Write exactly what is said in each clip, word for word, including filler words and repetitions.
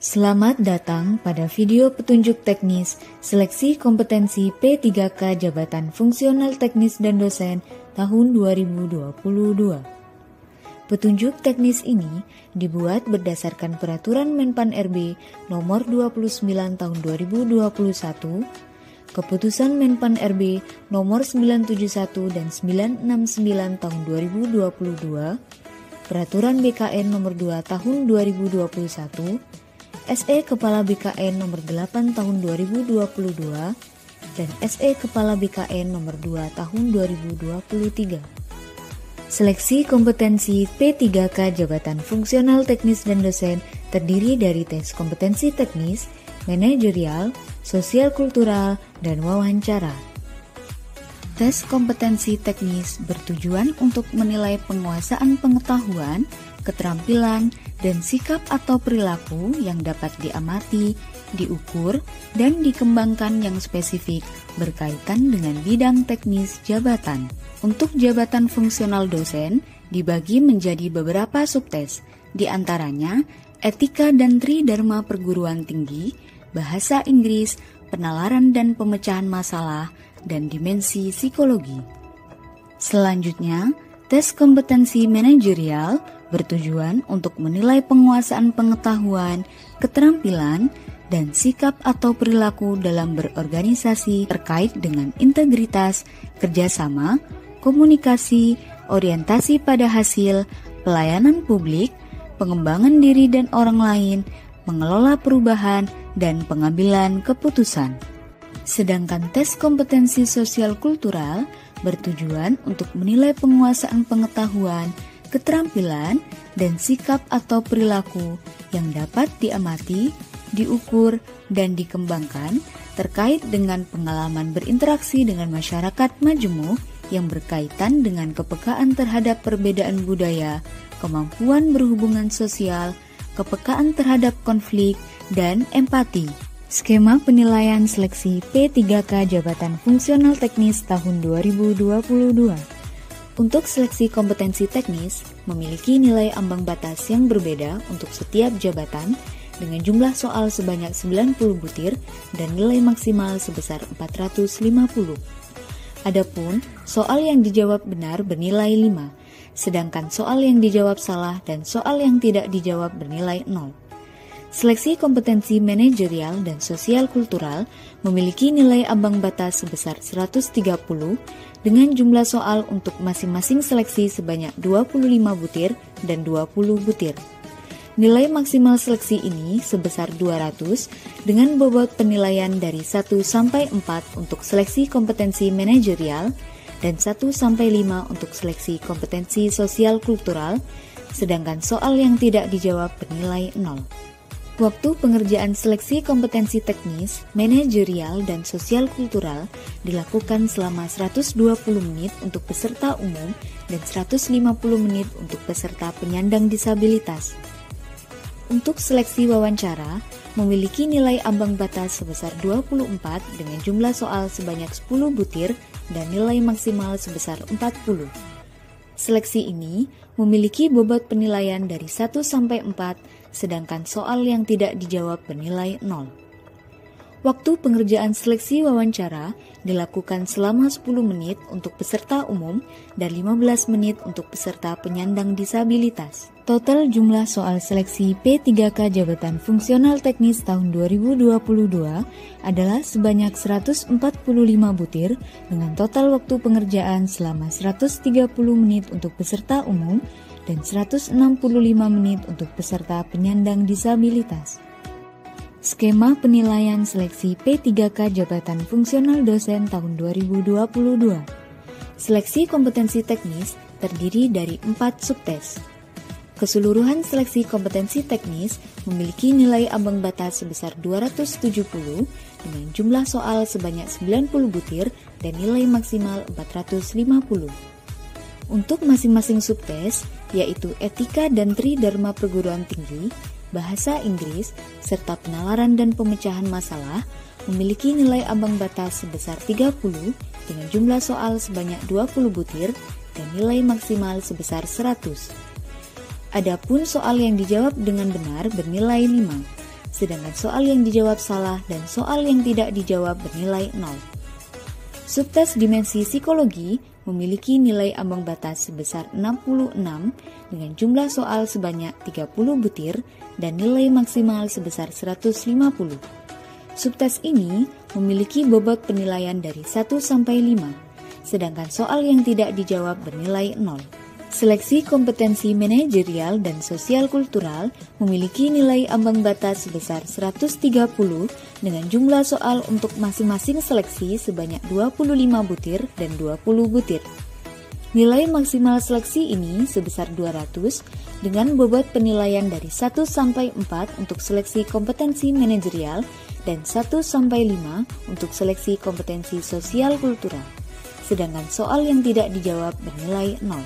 Selamat datang pada video petunjuk teknis seleksi kompetensi P tiga K Jabatan Fungsional Teknis dan Dosen tahun dua ribu dua puluh dua. Petunjuk teknis ini dibuat berdasarkan Peraturan Menpan R B nomor dua puluh sembilan tahun dua ribu dua puluh satu, Keputusan Menpan R B nomor sembilan tujuh satu dan sembilan enam sembilan tahun dua ribu dua puluh dua, Peraturan B K N nomor dua tahun dua ribu dua puluh satu, S E Kepala B K N nomor delapan tahun dua ribu dua puluh dua, dan S E Kepala B K N nomor dua tahun dua ribu dua puluh tiga. Seleksi kompetensi P tiga K Jabatan Fungsional Teknis dan Dosen terdiri dari tes kompetensi teknis, manajerial, sosial kultural, dan wawancara. Tes kompetensi teknis bertujuan untuk menilai penguasaan pengetahuan, keterampilan, dan sikap atau perilaku yang dapat diamati, diukur, dan dikembangkan yang spesifik berkaitan dengan bidang teknis jabatan. Untuk jabatan fungsional dosen dibagi menjadi beberapa subtes, di antaranya etika dan tridharma perguruan tinggi, bahasa Inggris, penalaran dan pemecahan masalah, dan dimensi psikologi. Selanjutnya, tes kompetensi manajerial bertujuan untuk menilai penguasaan pengetahuan, keterampilan, dan sikap atau perilaku dalam berorganisasi terkait dengan integritas, kerjasama, komunikasi, orientasi pada hasil, pelayanan publik, pengembangan diri dan orang lain, mengelola perubahan, dan pengambilan keputusan. Sedangkan tes kompetensi sosial kultural bertujuan untuk menilai penguasaan pengetahuan, keterampilan, dan sikap atau perilaku yang dapat diamati, diukur, dan dikembangkan terkait dengan pengalaman berinteraksi dengan masyarakat majemuk yang berkaitan dengan kepekaan terhadap perbedaan budaya, kemampuan berhubungan sosial, kepekaan terhadap konflik, dan empati. Skema penilaian seleksi P tiga K Jabatan Fungsional Teknis tahun dua ribu dua puluh dua. Untuk seleksi kompetensi teknis, memiliki nilai ambang batas yang berbeda untuk setiap jabatan dengan jumlah soal sebanyak sembilan puluh butir dan nilai maksimal sebesar empat ratus lima puluh. Adapun soal yang dijawab benar bernilai lima, sedangkan soal yang dijawab salah dan soal yang tidak dijawab bernilai nol. Seleksi kompetensi manajerial dan sosial kultural memiliki nilai ambang batas sebesar seratus tiga puluh dengan jumlah soal untuk masing-masing seleksi sebanyak dua puluh lima butir dan dua puluh butir. Nilai maksimal seleksi ini sebesar dua ratus dengan bobot penilaian dari satu sampai empat untuk seleksi kompetensi manajerial dan satu sampai lima untuk seleksi kompetensi sosial kultural, sedangkan soal yang tidak dijawab bernilai nol. Waktu pengerjaan seleksi kompetensi teknis, manajerial, dan sosial kultural dilakukan selama seratus dua puluh menit untuk peserta umum dan seratus lima puluh menit untuk peserta penyandang disabilitas. Untuk seleksi wawancara, memiliki nilai ambang batas sebesar dua puluh empat dengan jumlah soal sebanyak sepuluh butir dan nilai maksimal sebesar empat puluh. Seleksi ini memiliki bobot penilaian dari satu sampai empat, sedangkan soal yang tidak dijawab bernilai nol. Waktu pengerjaan seleksi wawancara dilakukan selama sepuluh menit untuk peserta umum dan lima belas menit untuk peserta penyandang disabilitas. Total jumlah soal seleksi P tiga K Jabatan Fungsional Teknis tahun dua ribu dua puluh dua adalah sebanyak seratus empat puluh lima butir dengan total waktu pengerjaan selama seratus tiga puluh menit untuk peserta umum dan seratus enam puluh lima menit untuk peserta penyandang disabilitas. Skema penilaian seleksi P tiga K Jabatan Fungsional Dosen tahun dua ribu dua puluh dua. Seleksi kompetensi teknis terdiri dari empat subtes. Keseluruhan seleksi kompetensi teknis memiliki nilai ambang batas sebesar dua ratus tujuh puluh dengan jumlah soal sebanyak sembilan puluh butir dan nilai maksimal empat ratus lima puluh. Untuk masing-masing subtes, yaitu etika dan tridharma perguruan tinggi, bahasa Inggris, serta penalaran dan pemecahan masalah, memiliki nilai ambang batas sebesar tiga puluh dengan jumlah soal sebanyak dua puluh butir dan nilai maksimal sebesar seratus. Adapun soal yang dijawab dengan benar bernilai lima, sedangkan soal yang dijawab salah dan soal yang tidak dijawab bernilai nol. Subtes dimensi psikologi memiliki nilai ambang batas sebesar enam puluh enam dengan jumlah soal sebanyak tiga puluh butir dan nilai maksimal sebesar seratus lima puluh. Subtes ini memiliki bobot penilaian dari satu sampai lima, sedangkan soal yang tidak dijawab bernilai nol. Seleksi kompetensi manajerial dan sosial kultural memiliki nilai ambang batas sebesar seratus tiga puluh dengan jumlah soal untuk masing-masing seleksi sebanyak dua puluh lima butir dan dua puluh butir. Nilai maksimal seleksi ini sebesar dua ratus dengan bobot penilaian dari satu sampai empat untuk seleksi kompetensi manajerial dan satu sampai lima untuk seleksi kompetensi sosial kultural. Sedangkan soal yang tidak dijawab bernilai nol.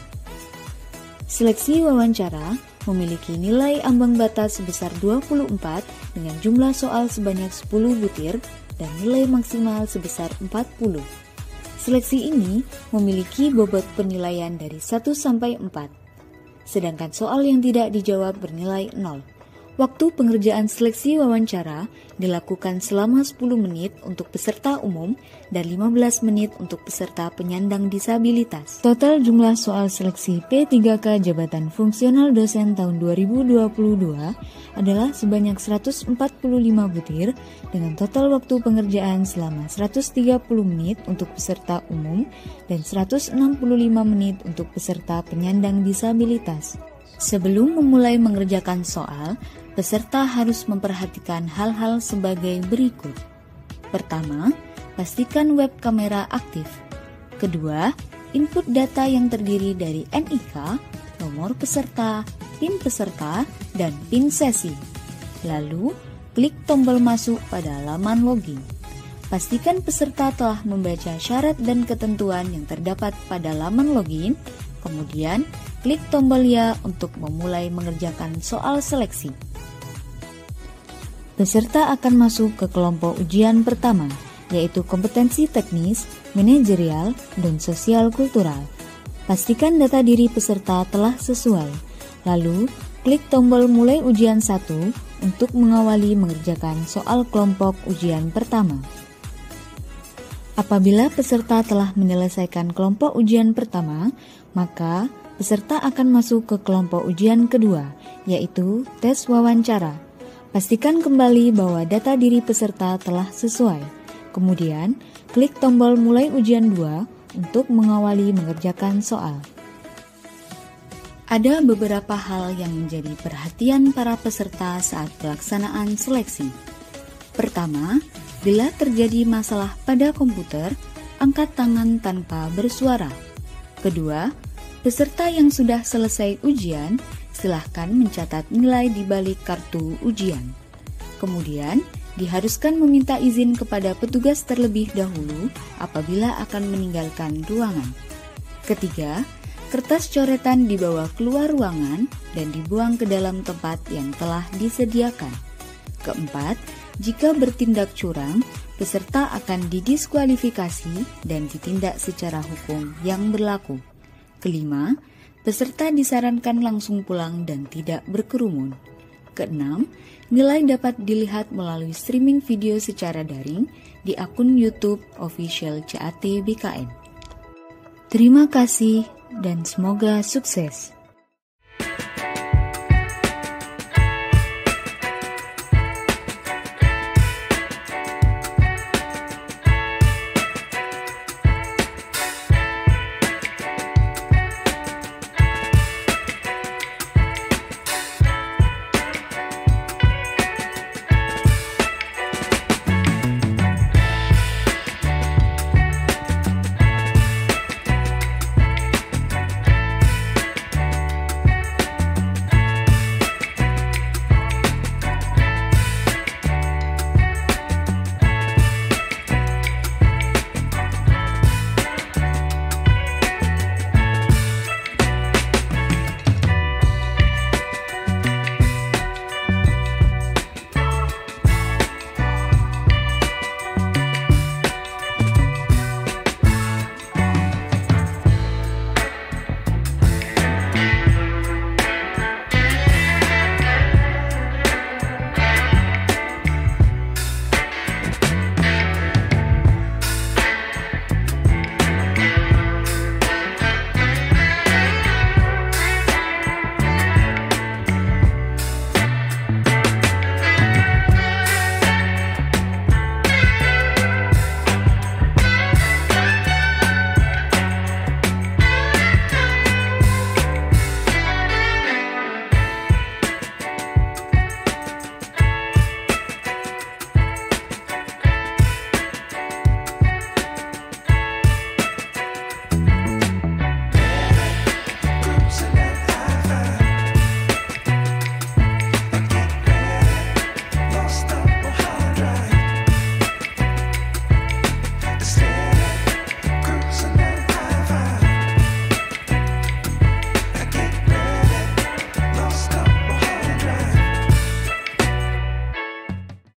Seleksi wawancara memiliki nilai ambang batas sebesar dua puluh empat dengan jumlah soal sebanyak sepuluh butir dan nilai maksimal sebesar empat puluh. Seleksi ini memiliki bobot penilaian dari satu sampai empat, sedangkan soal yang tidak dijawab bernilai nol. Waktu pengerjaan seleksi wawancara dilakukan selama sepuluh menit untuk peserta umum dan lima belas menit untuk peserta penyandang disabilitas. Total jumlah soal seleksi P tiga K jabatan fungsional dosen tahun dua ribu dua puluh dua adalah sebanyak seratus empat puluh lima butir, dengan total waktu pengerjaan selama seratus tiga puluh menit untuk peserta umum dan seratus enam puluh lima menit untuk peserta penyandang disabilitas. Sebelum memulai mengerjakan soal, peserta harus memperhatikan hal-hal sebagai berikut. Pertama, pastikan web kamera aktif. Kedua, input data yang terdiri dari N I K, nomor peserta, pin peserta, dan pin sesi. Lalu, klik tombol masuk pada laman login. Pastikan peserta telah membaca syarat dan ketentuan yang terdapat pada laman login, kemudian klik tombol ya untuk memulai mengerjakan soal seleksi. Peserta akan masuk ke kelompok ujian pertama, yaitu kompetensi teknis, manajerial, dan sosial kultural. Pastikan data diri peserta telah sesuai. Lalu, klik tombol mulai ujian satu untuk mengawali mengerjakan soal kelompok ujian pertama. Apabila peserta telah menyelesaikan kelompok ujian pertama, maka peserta akan masuk ke kelompok ujian kedua, yaitu tes wawancara. Pastikan kembali bahwa data diri peserta telah sesuai. Kemudian, klik tombol mulai ujian dua untuk mengawali mengerjakan soal. Ada beberapa hal yang menjadi perhatian para peserta saat pelaksanaan seleksi. Pertama, bila terjadi masalah pada komputer, angkat tangan tanpa bersuara. Kedua, peserta yang sudah selesai ujian, silahkan mencatat nilai di balik kartu ujian. Kemudian, diharuskan meminta izin kepada petugas terlebih dahulu apabila akan meninggalkan ruangan. Ketiga, kertas coretan dibawa keluar ruangan dan dibuang ke dalam tempat yang telah disediakan. Keempat, jika bertindak curang, peserta akan didiskualifikasi dan ditindak secara hukum yang berlaku. Kelima, peserta disarankan langsung pulang dan tidak berkerumun. Keenam, nilai dapat dilihat melalui streaming video secara daring di akun YouTube Official C A T B K N. Terima kasih dan semoga sukses.